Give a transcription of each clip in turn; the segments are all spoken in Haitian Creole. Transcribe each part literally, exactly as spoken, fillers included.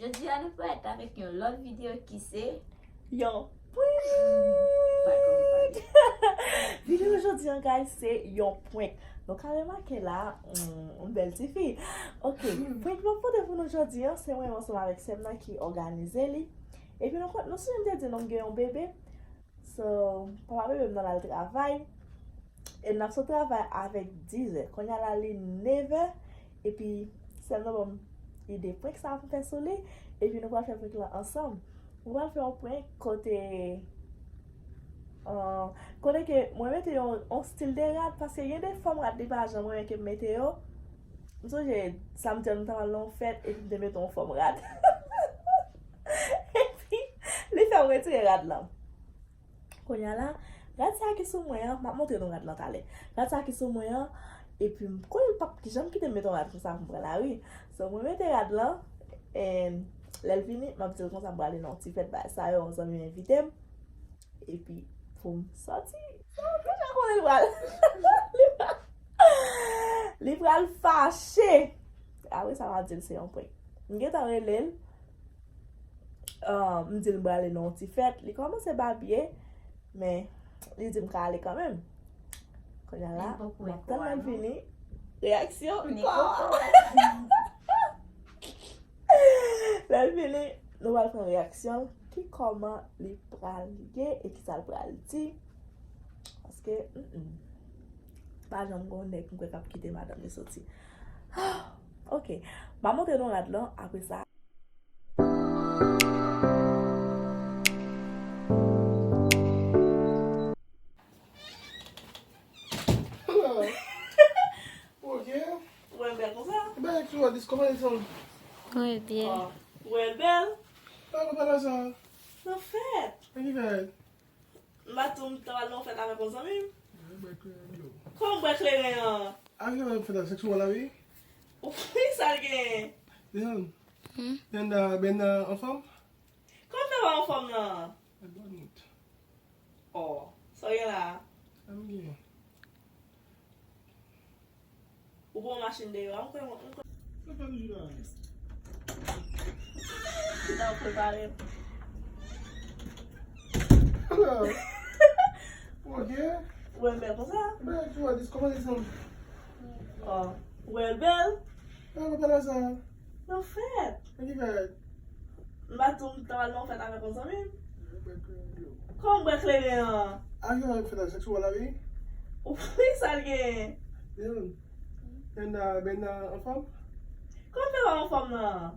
Jodi a nou prèt avèk yon lòt videyo ki se yon prank. Videyo jodi an, guys, se yon prank. Nou ka remake la, mm, yon bèl tifi. Ok, prank mwen pote pou nou jodi an, se mwen ansanm avèk sè m nan ki òganize li. Epi nou konn, nou sonje m te di nou m gen yon bebe. So, papa bebe m nan al travay. E n ap sot travay avèk dizè. Kounye a la li nevè. Epi sè m nan ban m ide prank sa pou fè sou li. Epi nou pral fè prank lan ansanm. Nou pral fè yon prank kote, uh, kote ke mwen mete yon, yon stil de rad, paske gen de fòm rad li pa janm renmen ke m mete yo. M sonje samdi an nou t al nan yon fèt epi m te mete yon fòm rad. Epi li fè m retire rad lan. Kounye a la, rad sa ki sou mwen an, m ap montre nou rad lan talè. Rad sa ki sou mwen an, epi m konnen l p ap janm kite m mete yon rad konsa pou m pran lari. So, mwen mete rad lan, and lè l vini, m ap di l konsa m prale nan yon ti fèt bagay sa yo, yon zanmi m envite m. Epi, pou m sòti, so, m deja konnen l pral, li pral, li pral fache. Apre sa, m ap di l se yon prank. M gentan rele l. Ah, m di l m prale nan yon ti fèt. Li kòmanse babye, men li di m ka ale kanmenm. Kounye a la, m ap tann lè l vini. Reyaksyon kò. Lè l vini, nou pral pran reyaksyon l, ki kòman li pral ye e kisa l pral di. Paske, mm, mm. Pa janm gen yon nèg m kwè k ap kite madanm li soti. Ok. M ap montre nou rad lan, apre sa. Hello. Ok. Ou wè m bèl konsa? Bèl, ki wè dis kòman li sanble? Mwen byen. Ou wè l bèl? Pale, pale sa. Nan fèt. Nan ki fèt? M pa tou m ta pral nan yon fèt avèk yon zanmi m. Kòman bwè kleren an? A ki lè fèt la, sèks ou wè la wi? Wi, sa l genyen? Desann. Benda, Benda anfòm? Kòman fè pa anfòm nan? Mwen bòn wout. Oh, sa w gen la? Sa m gen? Ou pran machin deyò a, m kwè, m kwè. Sa fè m jwe la? Kit ap prepare m. Hello. Ok. Ou wè m bèl konsa? Bèl, ki wè dis kòman li sanble? Oh, ou wè l bèl? Bèl, ou pale sa? Nan fèt. Nan ki fèt? M pa tou m ta pral nan yon fèt avèk yon zanmi m. Kòman bwè kleren an? A ki lè fèt la, sèks ou wè la wi? Wi, sa l genyen? Benda, Benda anfòm? Kòman fè pa anfòm nan?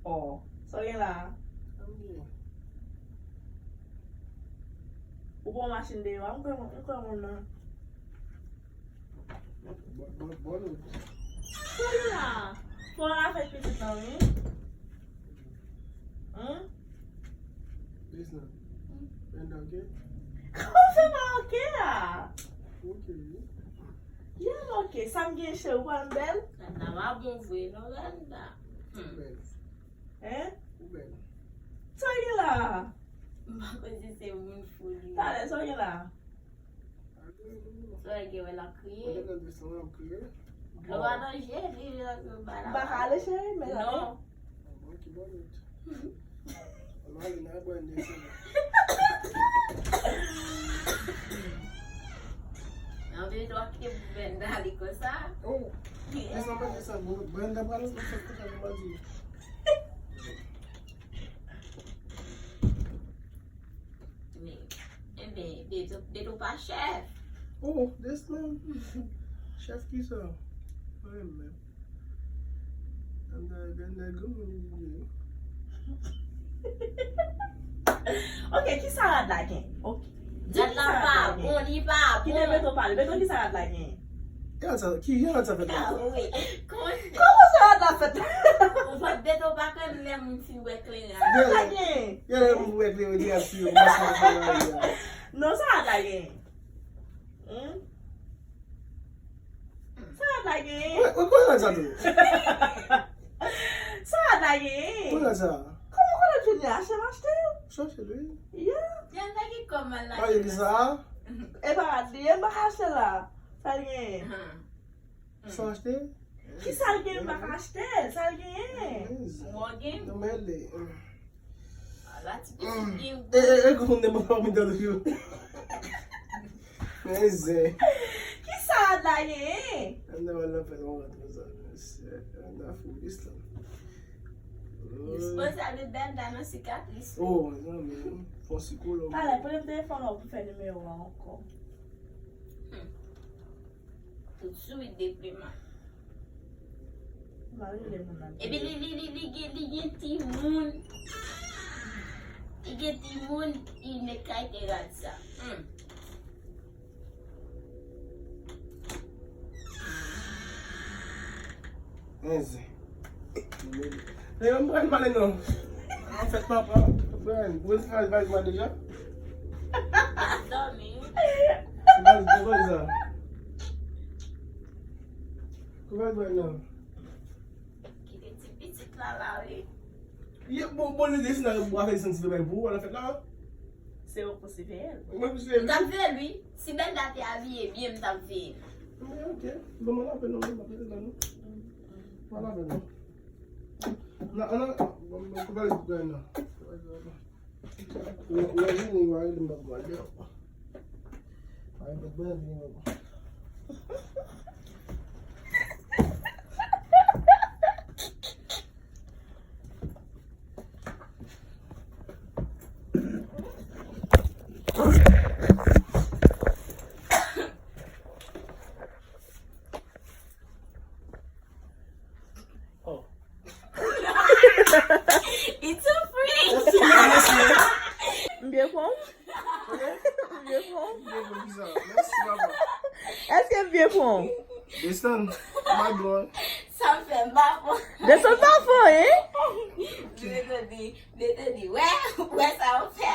Oh, sa w gen la? Sa m gen? Ou pran machin deyò a, m kwè, m kwè moun nan. Bòn, bòn, bòn. Sa w gen la? Fò w la fè pitit lan wi. Hein? Listen. Benda, ok? Kòman w fè pa ok a? Ok. Yeah, m ok. Sa m gen cheri, ou pa m bèl? Benda pa bon vre non, Benda. Ou bèl. Hein? Ou bèl. Sa w gen la? M pa konn si se moun fou li ye. Talè, sa w gen la? Sa w gen wè l ap kriye? Mwen te nan dous lan, l ap kriye. Dlo pa nan je li, li ap kriye ba la. M pa ka ale, cheri, men gade. Non. Mwen ki bòn wout. Mwen ale nan bòn de se. Nan vin dwa kite Benda li konsa. Oh. Desann, pa desann. Benda pral nan sèt konsa, mwen di. Men, enben, Beto, Beto pa chèf. Oh, desann. Chèf ki sa? Mwen menm. Ann, ann, ann, granmoun li ye. Ok, ki sa rad la gen? Ok. Di rad la pa bon, li pa bon. Kite Beto pale. Beto, ki sa rad la gen? Ki rad sa, ki rad sa fèt la? Ah, wi. Kòman sa rad la fèt la? Ou pa Beto pa konn lè moun fin bwè kleren. Sa rad la gen? Gen lè moun bwè kleren, li ap tiye. Non, sa rad la gen. Hmm? Sa rad la gen? Wi, wi, kote rad sa tou? Sa rad la gen? Kote rad sa? Kòman kote vini achte m achte? Chache l, wi. Yeah. Jan ta ki kòman la. Pa gen sa? E pa rad li ye, m pa ka achte la. Sa l gen? Sa achte? Ki sa l gen, m pa ka achte l? Sa l genyen? Mwen gen. Ala ti pitit gen gou. E, e, e, konn ne pa mi dal yo. Men zen. Ki sa Ada genyen? Ada wè l ap fè yon rad konsa, mesye. Ada fou, Islam. Li sipoze ap met banda nan sikatris. Oh, mezanmi, fon sikològ. Talè, premye telefòn ou pou fè nimewo a ankò. Hmm. Tout swit depliman. Epi li, li, li, li gen, li gen timoun. Li gen timoun, li met kalite rad sa. Hmm. Enzen. Nèg yo, m pral pale non. Anfèt, papa, Brian, ou esklavaj mwen deja? L ap dòmi. Ki valiz, ki valiz sa? Ki valiz Brian nan? Kite ti pitit la la, wi. Ye, bon, bon, lide si nan yo bwave santi febèl pou ou, anfèt la. Se ou pou siveye l. Mwen pou siveye l. M t ap veye l, wi. Si Benda te abiye byen, m t ap veye l. Ok, ok. Bon, mwen lape non, mwen lape non. Mwen lape non. Nan, nan, bon, mwen koupe l pou Benda. Mwen, mwen vini, mwen rele m p ap gade. Mwen vini, mwen. Oh. It's so free. Mèsi, mèsi. M byen pran w? Ok? M byen pran w? M byen pran w, kisa? Mèsi, papa. Èske m byen pran w? Desann. M pa dwe. Sa m fè, m pa pran. Desann pa fò, hein? Mete di, mete di, wè, wè sa w fè,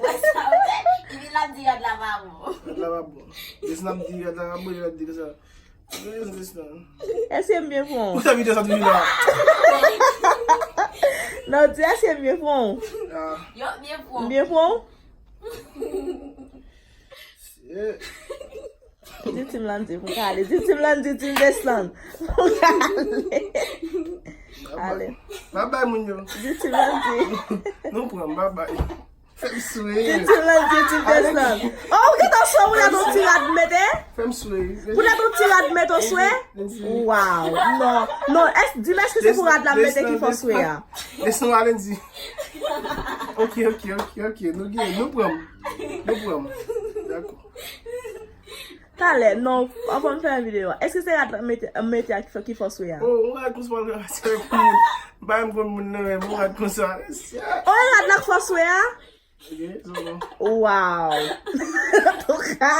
wè sa w fè. Epi l ap di rad la pa bon. Rad la pa bon. Desann ap di rad la pa bon, l ap di konsa. Èske m byen pran w? Ou te vide sa tou la. Non, di èske m byen pran w? Ah. Yo, byen pran. M byen pran w? Shit. Di Team Landy pou m ka ale. Di Team Landy, Team Deslan. Pou m ka ale. Bye bye, moun yo. Di Team Landy. Nou pran, bye bye. Fè m sweye. Di Team Landy, Team Deslan. Oh, ou gentan swe, ou la don ti rad mete? Fè m sweye. Ou la don ti rad mete, ou swe? Wow. Non. Non, èske, di m èske se pou rad la mete ki fè w swe a? Desann, Landy. Ok, ok, ok, ok. Nou gen, nou pran m. Nou pran m. Dakò. Talè, non, anvan m fè yon videyo. Èske se rad la mete, mete a ki fè, ki fè w swe a? Oh, yon rad konsa, yon rad konsa. M pa menm konn moun nan, men yon rad konsa. Oh, rad la k fè w swe a? Ok, so bon. Wow. Antouka,